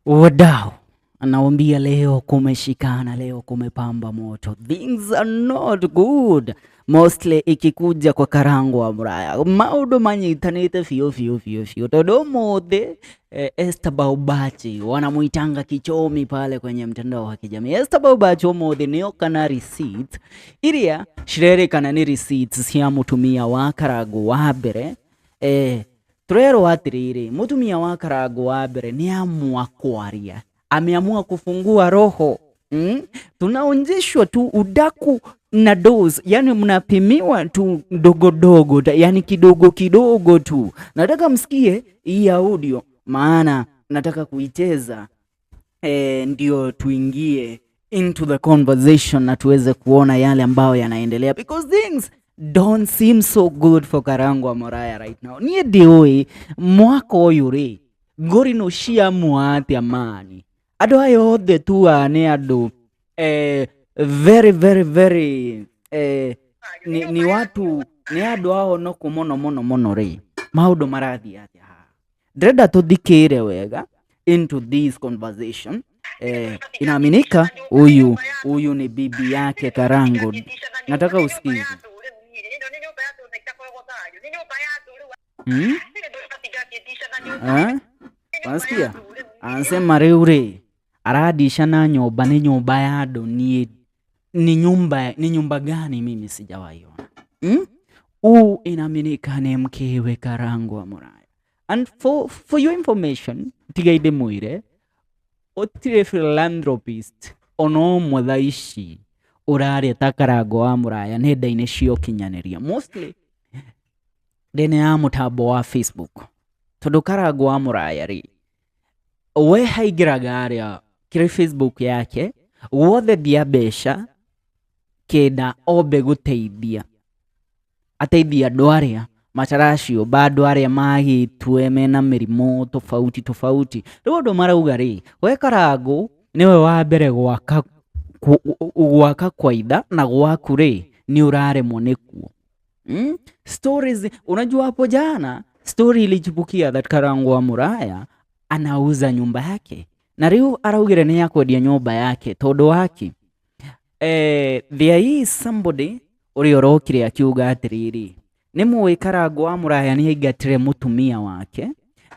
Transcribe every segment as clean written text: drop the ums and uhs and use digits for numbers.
Wadau, anawambia leo kumeshikana, leo kumepamba moto. Things are not good. Mostly ikikuja kwa Karangwa wa Muraya, maundu manyitanite biũ biũ biũ biũ tondu umuthi Esther Baubachi wanamuitanga kichomi pale kwenye mtandao wa kijamii. Esther Baubachi umuthi nioka na receipt iria cirerĩkana nĩ receipts cia mũtumia wa Karangũ wa mbere. Turerwo atiriri, mutumia wa Karangũ wa mbere ni amua kwaria, ameamua kufungua roho. Tunaonjeshwa tu udaku na dose, yani mnapimiwa tu dogo dogo, yani kidogo kidogo tu. Nataka msikie hii audio, maana nataka kuicheza, ndio tuingie into the conversation na tuweze kuona yale ambayo yanaendelea, because things don't seem so good for Karangwa Muraya right now. Niĩ ndiũĩ mwaka ũyũ rĩ, ngũrinũ ciamua atĩa mani andũ aya othe tuaga nĩ andũ very very very, ni watu nĩ andũ ahonoku mũno mũno mũno rĩ, maũndũ marathiĩ atĩa haha? Ndĩrenda tũthikĩre wega into this conversation. Inaaminika huyu ni bibi yake Karango. Nataka usikize. Eh? Wasikia? Anasema rĩu rĩ, aradisha na nyũmba nĩ nyũmba ya andũ, niĩ ni nyumba gani mimi sijawahi ona. Huu inaaminika ni mkewe Karango wa Muraya. And for your information, tiga ndĩmwĩre, ũtirĩ philanthropist ona ũmwe thaa ici ũraria ta Karango wa Muraya nenda-inĩ cia ũkinyanĩria, mostly thĩinĩ ya mũtambo wa Facebook, tondũ Karango wa Muraya rĩ, we haingĩraga harĩa kĩrĩ Facebook yake wothe thia mbeca kenda ombe gũteithia, ateithie andũ arĩa mataraciũmba, andũ arĩa magĩtue mena mĩrimũ tofauti tofauti. Rĩu andũ marauga rĩ, we Karangũ nĩwe wa mbere gwaka kwaitha na gwaku rĩ nĩ ũraremwo nĩkuo. Stories, unajua hapo jana story ilichipukia that Karangu wa Muraya anauza nyumba yake, na rĩu araugire nĩ akwendia nyũmba yake tondũ waki there is somebody ũrĩa ũrokire akiuga atĩrĩrĩ, nĩ mũĩ Karangũ wa Muraya nĩ aingatire mũtumia wake.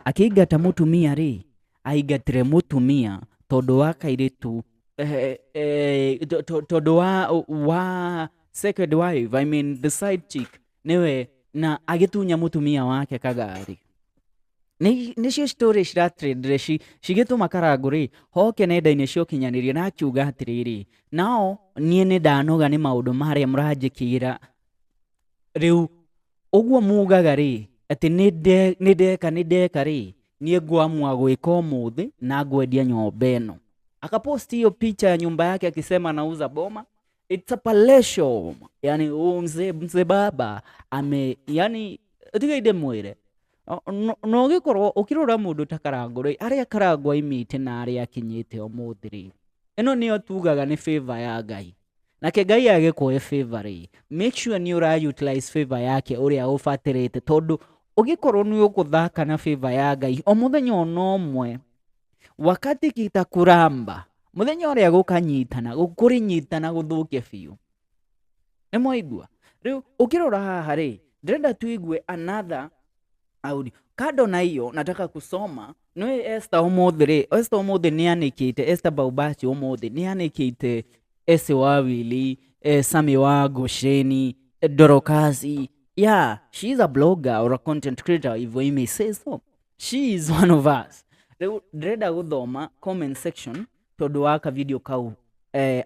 Akĩingata mũtumia rĩ, aingatire mũtumia tondũ wa kairĩtu, tondũ wa second wife, I mean the side chick nĩwe, na agĩtunya mũtumia wake kagari. Nĩcio story ciratrendire cigĩtũma Karangũ rĩ hoke nenda-inĩ cia ũkinyanĩria na akiuga atĩrĩrĩ, nao niĩ nĩ ndanoga nĩ maũndũ marĩa mũranjĩkĩra rĩu, ũguo mugaga rĩ atĩ nĩ ndeka rĩ, niĩ ngwamua gwĩka ũmũthĩ na ngwendia nyũmba ĩno. Akapost hiyo picha ya nyumba yake akisema anauza boma. It's a palatial home. Yani huyu mzee baba ame, yani tiga ndĩmwĩre, no ũgĩkorwo ũkĩrora mũndũ ta Karangũ rĩ, arĩa Karangũ aimĩte na arĩa akinyĩte ũmũthĩ rĩ, ĩno nĩyo tugaga nĩ favor ya Ngai. Nake Ngai agĩkũhe favor rĩ, make sure nĩ ũra utilize favor yake ũrĩa ũbatĩrĩte, tondũ ũgĩkorwo nĩ ũgũthaka na favor ya Ngai o mũthenya ona ũmwe, wakati kitakuramba, mũthenya ũrĩa gũkanyitana kũrĩnyitana gũthũke biũ. Nĩ mwaigua? Rĩu ũkĩrora haha rĩ, ndĩrenda tuigue another audio. Kando na hiyo, nataka kusoma nĩ Esther ũmũthĩ rĩ, Esther ũmũthĩ nĩ anĩkĩte, Esther Baubachi ũmũthĩ nĩ anĩkĩte Ese Wawili, Sami wa Gosheni, Dorokasi. Yeah, she is a blogger or a content creator, if we may say so. She is one of us. Rĩu ndĩrenda gũthoma comment section tondũ wa ka video kau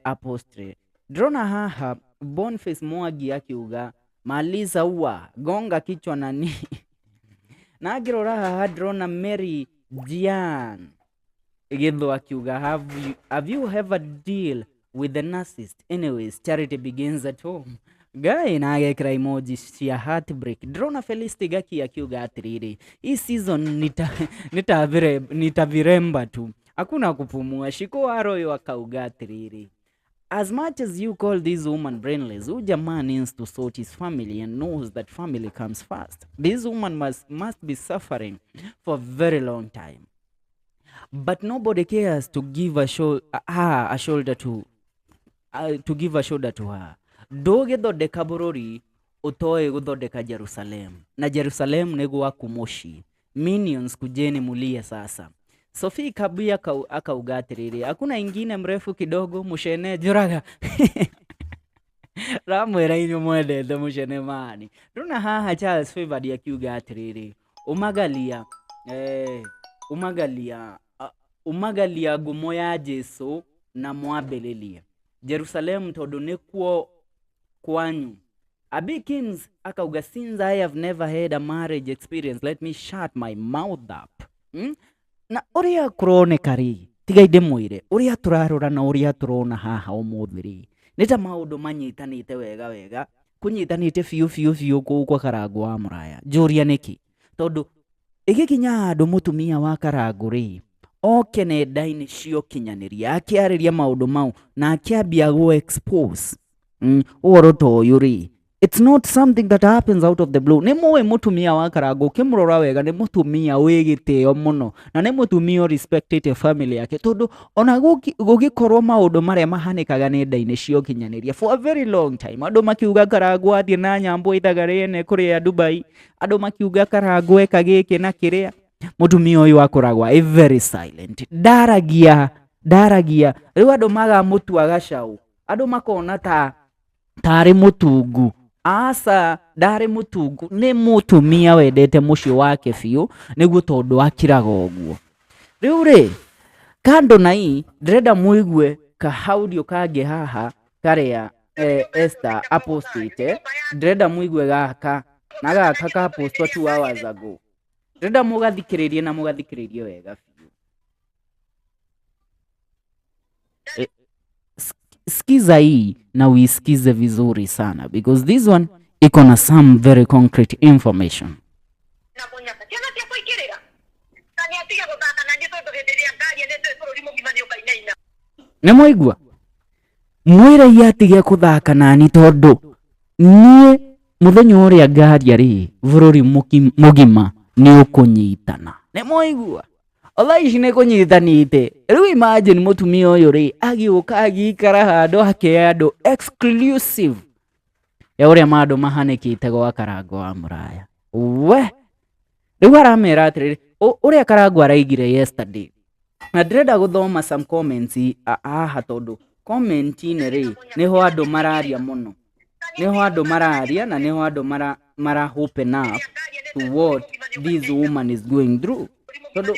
apostre. Ndĩrona haha Boniface Mwangi akiuga, "Maliza ua gonga kichwa nani." Na ngĩrora haha ndĩrona Mary Jian Githu akiuga, Have you ever deal with the narcissist? Anyways, charity begins at home." Ngai, na agekĩra emoji cia heartbreak. Ndĩrona Felicity Gaki akiuga atĩrĩrĩ, "Hii season nitaviremba tu, hakuna kupumua." Shiko Aroyo akauga atĩrĩrĩ, "As much as you call this woman brainless, huyu jamaa needs to sort his family and knows that family comes first. This woman must be suffering for a very long time." But nobody cares to give a, show, her a shoulder to to give a shoulder to her. Ndũgĩthondeka bũrũri ũtoĩ gũthondeka Jerusalem, na Jerusalem nĩ gwaku mũciĩ. Minions, kujeni mulie sasa. Sophie Kabuya akauga atĩrĩrĩ, hakuna ingine mrefu kidogo mũcene njũraga. Ramwĩra inyuĩ mwendete mũcene mani. Ndona haha Charles Favored akiuga atĩrĩrĩ, umagalia umagalia umagalia ngumo ya Jesu na mwambĩrĩrie Jerusalem tondũ nĩkuo kwanyu. Abi Kings akauga, since I have never had a marriage experience, let me shut my mouth up. Na ũrĩa kũroneka rĩ, tigai ndĩmwĩre ũrĩa tũrarora na ũrĩa tũrona haha ũmũthĩ rĩ, nĩ ta maũndũ manyitanĩte wega wega, kũnyitanĩte biũ biũ biũ kũu kwa Karangũ wa Mũraya. Njũria nĩkĩ? Tondũ ĩgĩkinya handũ mũtumia wa Karangũ rĩ, oke nenda-inĩ cia ũkinyanĩria akĩarĩria maũndũ mau na akĩambia gũ expose ũhoro ta ũyũ rĩ, it's not something that happens out of the blue. Nĩ mũĩ mũtumia wa Karangũ, ũkĩmũrora wega nĩ mũtumia wĩ gĩtĩo mũno na nĩ mũtumia ũrespectĩte family yake, tondũ ona gũgĩkorwo maũndũ marĩa mahanĩkaga nenda-inĩ cia ũkinyanĩria for a very long time, andũ makiuga Karangũ athiĩ na nyambo ithaga rĩene kũrĩa Dubai, andũ makiuga Karangũ eka gĩkĩ na kĩrĩa, mũtumia ũyũ akoragwo e very silent, ndaragia ndaragia. Rĩu andũ magamũtua gacau, andũ makona ta tarĩ mũtungu. Aca, ndarĩ mũtungu, nĩ mũtumia wendete mũciĩ wake biũ, nĩguo tondũ akiraga ũguo. Rĩu rĩ, kando na hii, ndĩrenda mũigue kahaudio kangĩ haha karĩa Esther apostĩte. Ndĩrenda mũigue gaka na gaka kapostwo 2 hours ago. Ndĩrenda mũgathikĩrĩrie na mũgathikĩrĩrie wega biũ. Sikiza hii na uisikize vizuri sana, because this one iko na some very concrete information. Na mũnyaka ciana cia kũingĩrĩra na nĩ atige gũthaka na niĩ, tondũ hĩndĩ ĩrĩa ngaria nĩ njũĩ bũrũri mũgima nĩ ũkainaina. Nĩ mwaigua? Mwĩrei atige kũthaka nani, tondũ niĩ mũthenya ũrĩa ngaria rĩ, bũrũri mũgima nĩ ũkũnyitana. Nĩ mwaigua? Thaa ici nĩ kũnyitanĩte. Rĩu imagine mũtumia ũyũ rĩ, agĩũka agĩikara handũ akĩhe andũ exclusive ya ũrĩa maũndũ mahanĩkĩte gwa Karangũ wa Mũraya. We rĩu aramera atĩrĩrĩ, ũrĩa Karangũ araigire yesterday, na ndĩrenda gũthoma some comments haha, tondũ comment-inĩ rĩ, nĩho andũ mararia mũno, nĩho andũ mararia na nĩho andũ mara open up to what this woman is going through, tondũ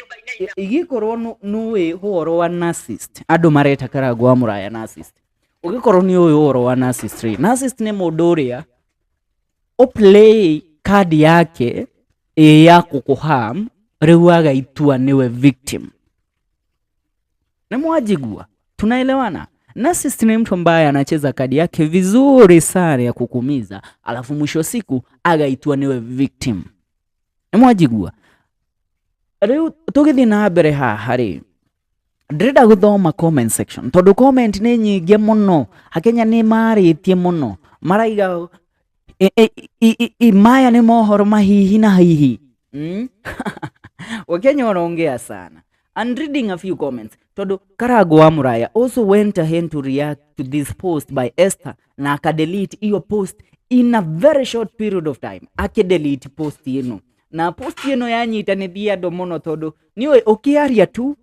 igĩkorwo nũĩ ũhoro wa narcissist, andũ mareta Karangũ wa Mũraya narcissist. Ũgĩkorwo nĩ ũĩ ũhoro wa narcissist rĩ, narcissist nĩ mũndũ ũrĩa ũplay card yake ĩ ya kũkũharm, rĩu agaitua nĩwe victim. Nĩ mwajigua? Tunaelewana? Narcissist ni mtu ambaye anacheza kadi yake vizuri sana ya kukumiza, alafu mwisho wa siku agaitua niwe victim. Nĩ mwajigua? Rĩu tũgĩthiĩ na mbere haha rĩ, ndĩrenda gũthoma comment section, tondũ comment nĩ nyingĩ mũno. Akenya nĩ marĩtie mũno, maraiga maya nĩ mohoro mahihi na hihi. Wakenya wanaongea sana. I'm reading a few comments, tondũ Karangũ wa Mũraya also went ahead to react to this post by Esther na akadelete hiyo post in a very short period of time. Akidelete post ĩno, na post ĩno yanyitanithia andũ mũno, tondũ nĩũĩ ũkĩaria tu,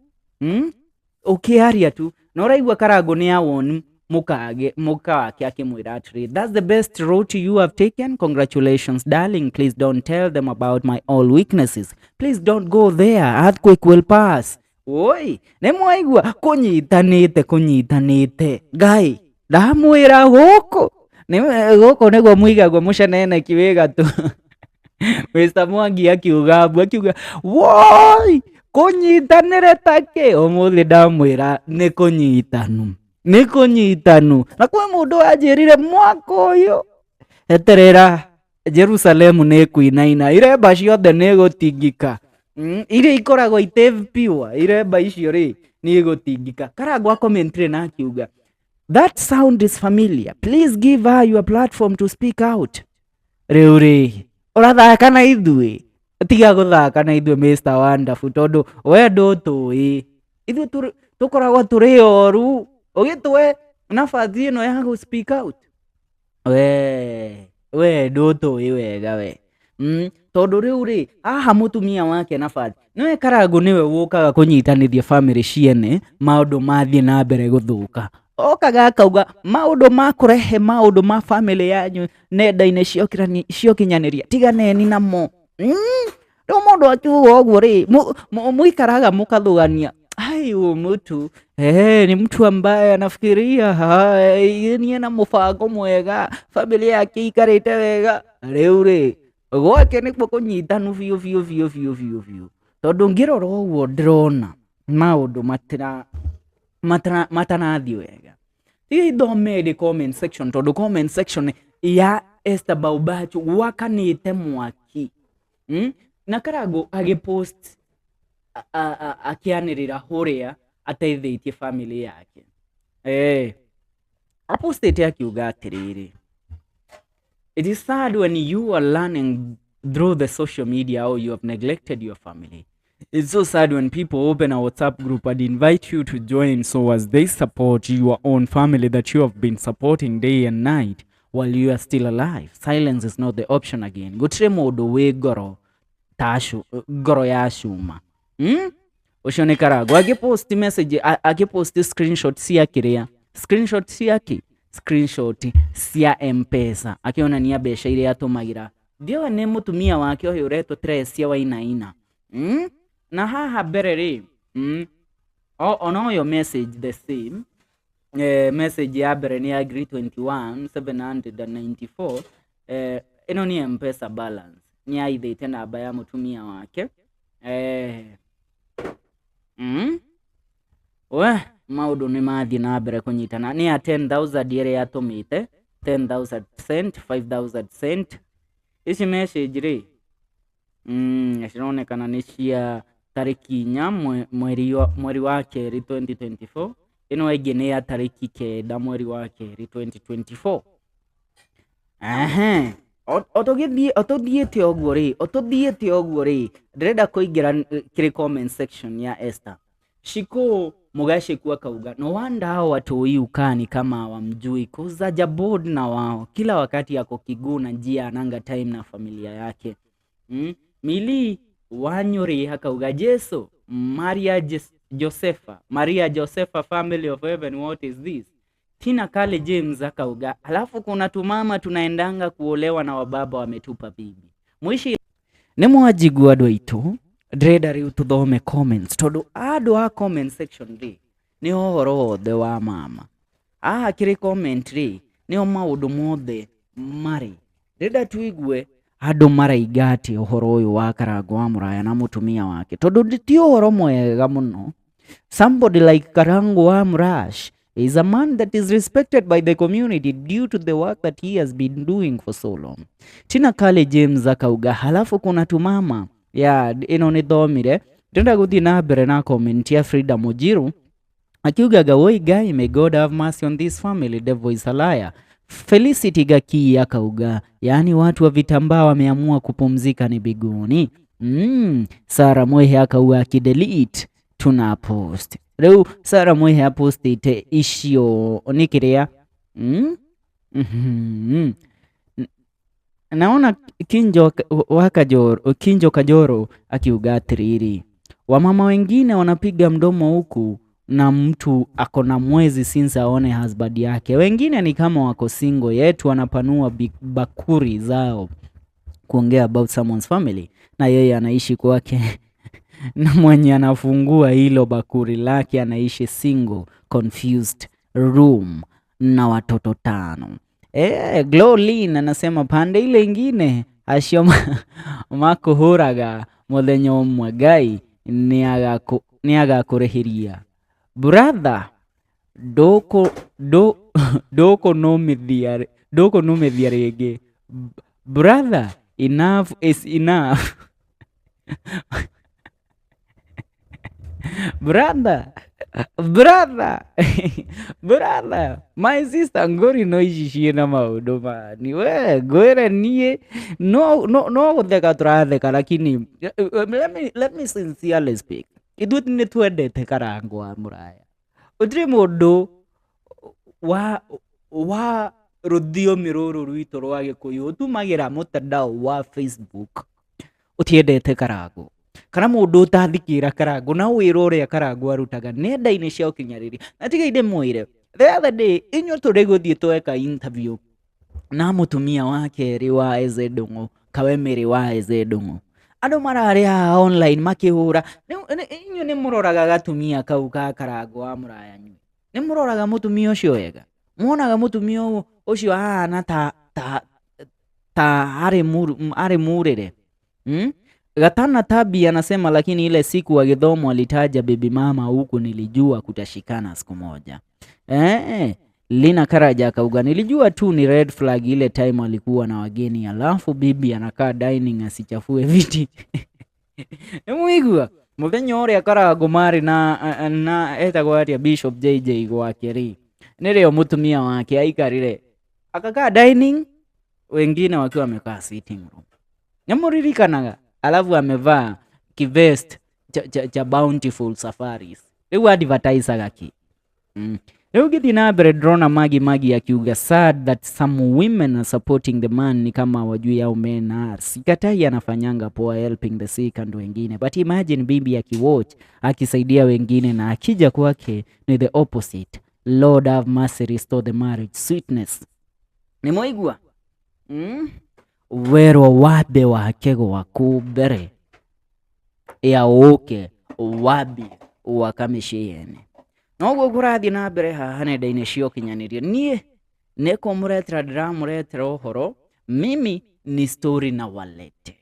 Ũkĩaria tu na ũraigua Karangũ nĩ awoni mũkage mũka wake akĩmwĩra atĩrĩ, "That's the best route you have taken. Congratulations, darling. Please don't tell them about my all weaknesses. Please don't go there. Earthquake will pass." Oi, nĩ mwaigua kũnyitanĩte, kũnyitanĩte. Ngai ndamwĩra gũkũ nĩ gũkũ nĩguo mũigagwo mũcenene kiwĩ gatũ. Mr Mwangi akiuga mbu, akiuga woi, kũnyitanĩre takĩ ũmũthĩ. Ndamwĩra nĩ kũnyitanu, nĩ kũnyitanu. Na kwĩ mũndũ wanjĩrire mwaka ũyũ, eterera, Jerusalemu nĩ kuinaina, iremba ciothe nĩ gũtingika. Iria ikoragwo itĩ pure, iremba icio rĩ, nĩ igũtingika. Karangũ acommentire na akiuga, "That sound is familiar. Please give her your platform to speak out." Rĩu rĩ, ũrathaka na ithuĩ? Tiga gũthaka na ithuĩ, Mr Wonderful, tondũ we ndũtũĩ. Ithuĩ tũkoragwo tũrĩ oru. Ũgĩtũhe nabathi ĩno ya gũ speak out. We ndũtũĩ wega we. Tondũ rĩu rĩ, haha mũtumia wake Nabathi, nĩwe Karangũ nĩwe wũkaga kũnyitanithia bamĩrĩ ciene maũndũ mathiĩ na mbere gũthũka. Okaga akauga maũndũ ma kũrehe maũndũ ma bamĩrĩ yanyu nenda-inĩ cia ũkinyanĩria tiganeni namo. Rĩu mũndũ akiuga ũguo rĩ, mũikaraga mũkathugania. Ai, huyu mtu ni mtu ambaye anafikiria ni na mũbango mwega, familia yake ikarĩte wega. Rĩu rĩ, gwake nĩkuo kũnyitanu biũ biũ biũ biũ biũ biũ. Tondũ ngĩrora ũguo ndĩrona maũndũ matarathiĩ wega. Tiga ithome the comment section, tondũ comment section ya Esther Baubachu gwakanĩte mwaki. Na Karangũ agĩpost akĩanĩrĩra ũrĩa ateithĩtie family yake. Apostĩte akiuga atĩrĩrĩ, it is sad when you are learning through the social media how you have neglected your family. It's so sad when people open a WhatsApp group and invite you to join so as they support your own family that you have been supporting day and night while you are still alive. Silence is not the option again. Gũtirĩ mũndũ wĩ ngoro ta ngoro ya cuma. Ũcio nĩ Karangũ. Agĩpost message, agĩpost screenshot cia kĩrĩa? Screenshot cia kĩ? Screenshot cia M-Pesa. Akĩonania mbeca iria atũmagĩra. Ndiũĩ nĩ mũtumia wake ũyũ ũretwo Teresia Wainaina. Na haha mbere rĩ, ona ũyũ message the same. Message ya mbere nĩ ya ngiri 21 794. Ĩno nĩ M-Pesa balance. Nĩ aithĩte namba ya mũtumia wake. We, maũndũ nĩ mathiĩ na mbere kũnyitana. Nĩ ya 10,000 ĩrĩa atũmĩte, 10,000 cent, 5,000 cent. Ici message rĩ, cironekana nĩ cia tarĩki 4 mweri wa kerĩ 2024. Ĩno ĩngĩ nĩ ya tarĩki 9 mweri wa kerĩ 2024. O tũthiĩte ũguo rĩ, ndĩrenda kũingĩra kĩrĩ comment section ya Esther. Shiko Mugashiku akauga no wonder hao watoi ukani kama hawamjui cause hajaboard na wao kila wakati ako kiguu na njia ananga time na familia yake. Mili Wanyuri akauga Jesu Maria Josefa Maria Josefa family of heaven, what is this? Tina Kale James akauga alafu kuna tumama tunaendanga kuolewa na wababa wametupa bibi. Mwishi nĩ mwajigua andũ aitũ, ndĩrenda rĩu tũthome comments tondũ andũ a comment section rĩ nĩ ũhoro wothe wa mama. Haha kĩrĩ comment rĩ nĩo maũndũ mothe marĩ. Ndĩrenda tuigue andũ maraiga atĩa ũhoro ũyũ wa Karangũ wa Mũraya na mũtumia wake tondũ ti ũhoro mwega mũno. Somebody like Karangu wa Murash is a man that is respected by the community due to the work that he has been doing for so long. Tina Kale James akauga halafu kuna tumama ya ĩno nĩ thomire. Ndĩrenda gũthiĩ na mbere na comment ya Frida Mujiru akiugaga woi guy, may God have mercy on this family, devil is a liar. Felicity Gaki akauga yaani watu wa vitambaa wameamua kupumzika ni biguni. Sara Mwehe akauga akidelete tuna post. Rĩu Sara Mwehe apostĩte icio nĩ kĩrĩa? Naona Kinjo wakajoro, Kinjo Kajoro akiuga atĩrĩrĩ, wamama wengine wanapiga mdomo huku na mtu ako na mwezi since aone husband yake. Wengine ni kama wako single yetu wanapanua bakuri zao kuongea about someone's family na yeye anaishi kwake na mwenye anafungua hilo bakuri lake anaishi single confused room na watoto 5. Glowlin anasema pande ile ingine acio makuhuraga muthenya ũmwe Ngai nĩagakũrĩhĩria. Brother, ndũkũnũmithia rĩngĩ. Brother, enough is enough. Brother, brother, brother, my sister ngori no ici ciĩna maũndũ mani. We ngwĩre niĩ no gũtheka tũratheka, lakini let me sincerely speak. Ithuĩ nĩ twendete Karangũ wa Mũraya. Gũtirĩ mũndũ wa rũthiomi rũrũ rwitũ rwa Gĩkũyũ ũtũmagĩra mũtandao wa Facebook ũtiendete Karangũ, kana mũndũ ũtathikĩra Karangũ na wĩra ũrĩa Karangũ arutaga nenda-inĩ cia ũkinyanĩria. Na tigai ndĩmwĩre, the other day inyuĩ tũrĩ gũthiĩ tweka interview na mũtumia wa kerĩ wa Eze Ndung'u, Kawemere wa Eze Ndung'u. Andũ mararĩ haha online makĩhũra. Inyuĩ nĩ mũroraga gatumia kau ka Karangũ wa Mũraya nyuĩ? Nĩ mũroraga mũtumia ũcio wega? Muonaga mũtumia ũcio ahana ta arĩ murĩre? Gatana Tabi anasema lakini ile siku wa Githomo alitaja baby mama huku nilijua kutashikana siku moja. Lina Karaja akauga nilijua tu ni red flag ile time alikuwa na wageni alafu bibi anakaa dining asichafue viti. Nĩmũigua mũthenya ũrĩa Karangũ marĩ na etagwo atĩa Bishop JJ gwake rĩ, nĩrĩo mũtumia wake aikarire akakaa dining, wengine wakiwa wamekaa sitting room. Nĩmũririkanaga? Alafu amevaa kivest cha Bountiful Safaris. Rĩu advertisaga ki. Rĩu ngĩthiĩ na mbere ndĩrona Magi Magi akiuga sad that some women are supporting the man, ni kama wajui au men are. Sikatai anafanyanga poa helping the sick and wengine, but imagine bibi akiwatch akisaidia wengine na akija kwake ni the opposite. Lord have mercy, restore the marriage sweetness. Nĩmwaigua? Werwo wambe wake gwaku mbere ya ũke wambi gwaka mĩciĩ yene. Noguo kũrathiĩ na mbere haha nenda-inĩ cia ũkinyanĩria. Niĩ nĩ kũmũretera ndĩramũretera ũhoro, mimi ni story na waletea.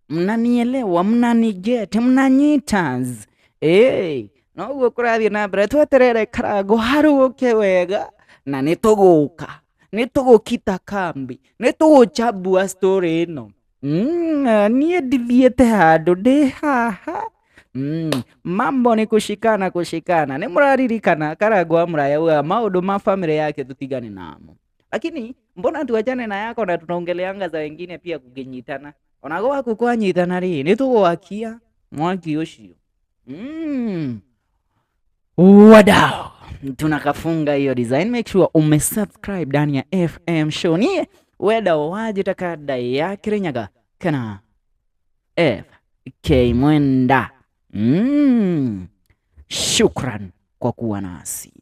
Mnanielewa, mnaniget, mnanyitas. Noguo kũrathiĩ na mbere, tweterere Karangũ harũke wega na nĩtũgũka, nĩtũgũkita kambi, nĩtũgũchambua story ĩno. Niĩ ndithiĩte handũ, ndĩ haha. Mambo ni kushikana kushikana. Nĩ mũraririkana Karangũ wa Mũraya augaga maũndũ ma family yake tutigane namo, lakini mbona tuachane na yako na tunaongeleanga za wengine pia kukinyitana. Ona gwaku kwanyitana rĩ, nĩtũgwakia mwaki ũcio. Wadau, tunakafunga hiyo design. Make sure umesubscribe ndani ya FM Show. Niĩ wenda wanjĩta kada ya Kirinyaga kana FK Mwenda. Shukran kwa kuwa nasi.